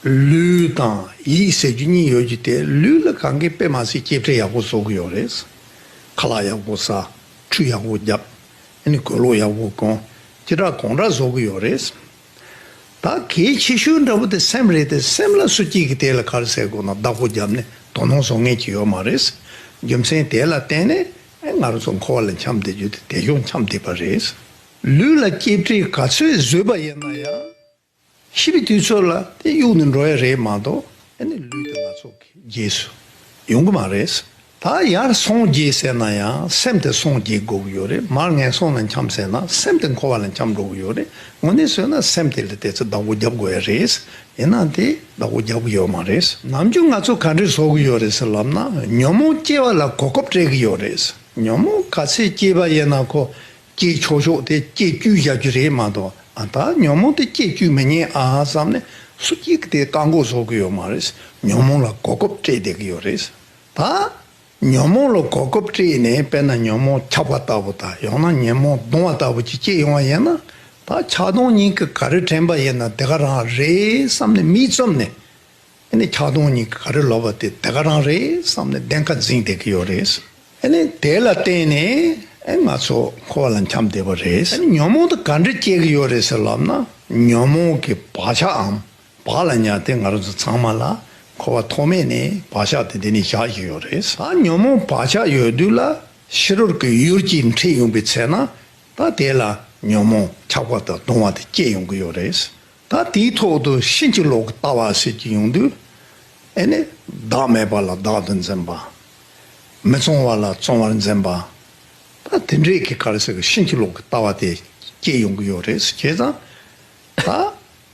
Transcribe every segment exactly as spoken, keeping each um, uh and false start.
ལུས་དང་ཡིད་ཟེར་རྒྱུ་གཉིས་ཡོད་རྒྱུ་དེ། ལུས་ལ་གང་གིས་དཔེ་མ་སྲིད་སྐྱེལ་འདྲེན་ཡག་པོ་བཟོ་གི་ཡོད་རེད། ཁ་ལག་ཡག་པོ་ཟ། ཁྲུས་ཡག་པོ་རྒྱབ། ཨ་ནི་གོས་ལོག་ཡག་པོ་གོན། ཅི་འདྲ་གང་འདྲ་བཟོ་གི་ཡོད་རེད། ད་གལ་ཆེ་ཤོས་འདྲ་པོ་དེ་སེམས་རེད་དེ། སེམས་ལ་སུ་གཅིག་གིས་དེ་ལ་ག་རེ་ཟེར་དགོས་ན། བདག་པོ་བརྒྱབ་ནས་དོ་སྣང་བཟོ་མཁན་ཅིག་ཡོད་མ་རེད། རྒྱུ་མཚན་དེ་ལ་བརྟེན་ནས་ཨེ་ང་རང་ཚོ་འཁོར་བ་ལ་འཁྱམས་བསྡད་རྒྱུ་དེ་དེ་ཤོག་འཁྱམས་བསྡད་པ་རེད། ལུས་ལ་སྐྱེལ་འདྲེན་ག་ཚོད་བཟོས་པ་ཡིན་ན་ཡང་། ཤི་བའི་དུས་ཚོད་ལ་དེ་གཡུག་ནས་འགྲོ་ཡ་རེད་མ་གཏོགས། ཨ་ནི་ལུས་དེ་ང་ཚོ་གི་རྗེས་སུ་ཡོང་གི་མ་རེད། ད་ཡར་སངས་རྒྱས་ཟེར་ན་ཡང་སེམས་དེ་སངས་རྒྱས་དགོས་ཀྱི་ཡོད་རེད། མར་ངན་སོང་ལ་འཁྱམས་ཟེར་ན་སེམས་དེ་འཁོར་བ་ལ་འཁྱམས་འགྲོ་གི་ཡོད་རེད། དངོས་གནས་བཟོས་ན་སེམས་དེ་ལ་དེ་ཚོ་བདག་པོ་རྒྱབ་དགོས་ཡ་རེད། ཡིན་ནའང་དེ་བདག་པོ་རྒྱབ་ཀྱི་ཡོད་མ་རེད། ནམ་རྒྱུན་ང་ཚོ་ག་འདྲས་བཟོ་གི་ཡོད་རེད་ཟེར་ལབ་ན། ཉོན་མོངས་སྐྱེ་བ་ལ་གོ་སྐབས་སྤྲད་ཀྱི་ཡོད་རེད། ཉོན་མོངས་ག་ཚད་སྐྱེས་པ་ཡིན་ན་ཁོ་སྐྱེས་ཆོག་ཆོག་དེ་སྐྱེས་བཅུག་བཞག་རྒྱུ་རེད་མ་གཏོགས། ཨ་ད་ཉོན་མོངས་དེ་སྐྱེས་བཅུག་མི་ཉན་ཨ་བསམ་ནས་སུ་གཅིག་གིས་དེ་བཀག་འགོག་བཟོ་གི་ཡོད་མ་རེད། ཉོན་མོངས་ལ་གོ་སྐབས་སྤྲད་བསྡད་ཀྱི་ཡོད་རེད། ད་ཉོན་མོངས་ལ་གོ་སྐབས་སྤྲད་ནས་དཔེར་ན་ཉོན་མོངས་ཆགས་པ་ལྟ་བུ་དང་ཡང་ན་ཉོན་མོངས་གདུང་བ་ལྟ་བུ་ཅིག་སྐྱེས་ཡོང་བ་ཡིན་ན། ད་ཆགས་སྡང་གཉིས་ཀྱིས་ག་རེ་དྲན་པ་ཡིན་ན་དེ་ག་རང་རེད་བསམ་ནས་མིག་བཙུམ་ནས། ཨ་ནི་ཆགས་སྡང་གཉིས་ཀྱིས་ག་རེ་ལབ་པ་དེ་དེ་ག་རང་རེད་བསམ་ནས་བདེན་ཁ་འཛིན་བསྡད་ཀྱི་ཡོད་རེད། ཨ་ནི་དེ་ལ་བརྟེན་ནས་ཨ་ང་ཚོ་འཁོར་བ་ལ་འཁྱམས་བསྡད་པ་རེད། ཨ་ནི་ཉོན་མོངས་དེ་ག་འདྲ་སྐྱེ་གི་ཡོད་རེད་ཟེར་ལབ་ན། ཉོན་མོངས་ཀྱི་བག་ཆགས་འམ། བག་ལ་ཉལ་ཏེ་ང་རང་ཚོ་ཚང་མ་ལ་འཁོར་བ་ཐོག་མེད་ནས་བག་ཆགས་དེ་འདི་ནས་བཞག་བཞིན་ཡོད་རེད། ད་ཉོན་མོངས་བག་ཆགས་ཡོད་དུས་ལ་ཕྱི་རོལ་གྱི་ཡུལ་གྱིས་འཁྲིད་ཡོང་པའི་ཚེ་ན། ད་དེ་ལ་ཉོན་མོངས་ཆགས་པ་དང་གདུང་བ་དེ་སྐྱེ་ཡོང་གི་ཡོད་རེད། ད་དེའི་ཐོག་ཏུ་ཕྱིན་ཅི་ལོག་གི་ལྟ་བ་ཟེར་གྱི་ཡོང་དུས། ཨེ་ནི་བདག་མེད་པ་ལ་བདག་ཏུ་འཛིན་པ། མི་གཙང་བ་ལ་གཙང་བར་འཛིན་པ། ད་དེ་འདྲས་ཀྱི་ག་རེ་ཟེར་གི་ཕྱིན་ཅི་ལོག་གི་ལྟ་བ་དེ་སྐྱེ་ཡོང་གི་ཡོད་རེད། བྱས་ཙང་ད་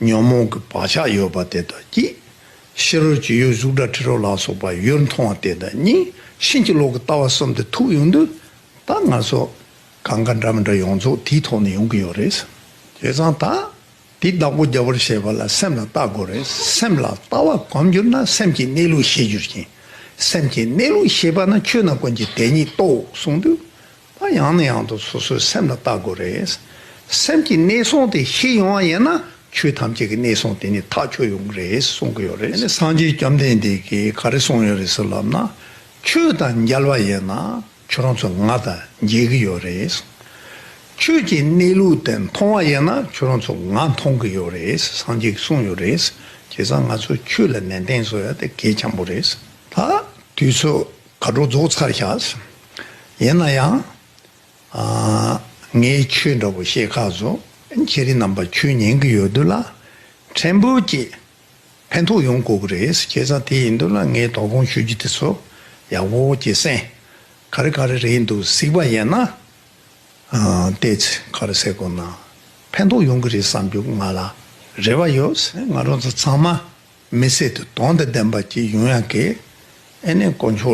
ཉོན་མོངས་ཀྱི་བག་ཆགས་ཡོད་པ་དེ་དག་གིས་ཕྱི་རོལ་གྱི་ཡུལ་གཟུགས་སྒྲ་དྲི་རོ་ལ་སོགས་པ་ཡུལ་མཐོང་བ་དེ་དག་གཉིས་ཕྱིན་ཅི་ལོག་གི་ལྟ་བ་གསུམ་དེ་ཐུག་ཡོང་དུས། ད་ང་ཚོ་གང་ག་འདྲ་མི་འདྲ་ཡོངས་རྫོགས་དེའི་ཐོག་ནས་ཡོང་གི་ཡོད་རེད། བྱས་ཙང་ད་དེ་བདག་པོ་རྒྱབ་པར་བྱེད་པ་ལ་སེམས་ལ་བལྟ་དགོས་རེད། སེམས་ལ་བལྟ་བ་གོམས་གྱུར་ན་སེམས་ཀྱི་གནས་ལུགས་ཤེས་གྱུར་ཅིང་། སེམས་ཀྱི་གནས་ལུགས་ཤེས་པ་ན་ཆོས་རྣམས་ཀུན་གྱི་དེ་ཉིད་རྟོགས་གསུངས་དུས། ད་ཡང་ནས་ཡང་དུ་སོ་སོའི་སེམས་ལ་བལྟ་དགོས་རེད། སེམས་ཀྱི་གནས་སྟངས་དེ་ཤེས་ཡོང་བ་ཡིན་ན་ཆོས་ཐམས་ཅད་ཀྱི་གནས་སྟངས་དེ་ནི་ཐག་ཆོད་ཡོང་གི་རེད་གསུང་གི་ཡོད་རེད། ཨ་ནི་སངས་རྒྱས་བཅོམ་ལྡན་འདས་ཀྱིས་ག་རེ་གསུངས་ཡོད་རེད་ཟེར་ལབ་ན། ཆོས་དང་མཇལ་བ་ཡིན་ན་ཁྱོད་རང་ཚོ་ང་དང་མཇལ་གྱི་ཡོད་རེད། ཆོས་ཀྱི་གནས་ལུགས་དེ་མཐོང་བ་ཡིན་ན་ཁྱོད་རང་ཚོ་ང་མཐོང་གི་ཡོད་རེད། སངས་རྒྱས་ཀྱིས་གསུངས་ཡོད་རེད། བྱས་ཙང་ང་ཚོས་ཆོས་ལ་ནན་ཏན་བཟོ་ཡ་དེ་གལ་ཆེན་པོ་རེད། ད་དུས་ཚོད་ག་འགྲོ་རྫོགས་ཚར་ཤག་ཡིན་ན་ཡང་། ཨ། ངས་ཆོས་འདྲ་པོ་བཤད་ཁག་བཟོ། ཁྱེད་རང་རྣམ་པ་ཆོས་ཉན་གྱི་ཡོད་དུས་ལ། ཕྲན་བུ་ཅིག་ཕན་ཐོགས་ཡོང་དགོས་ཀྱི་རེད། བྱས་ཙང་དེ་ཡིན་དུས་ལ་ངས་དོ་དགོང་ཞུ་རྒྱུ་དེ་ཚོ་ཡག་པོ་ཅིག་གསན། ག་རེ་ག་རེ་རེད་འདུག་གཟིགས་པ་ཡིན་ན། ཨ། ཏོག་ཙམ་ག་རེ་ཟེར་དགོས་ན། ཕན་ཐོགས་ཡོང་གི་རེད་བསམ་རྒྱུ་ང་ལ་རེ་བ་ཡོད། ང་རང་ཚོ་ཚང་མ་མི་ཚེ་དེ་དོན་དང་ལྡན་པ་ཅིག་ཡོང་ཡག་གི། ཨ་ནི་དཀོན་མཆོག་ལ།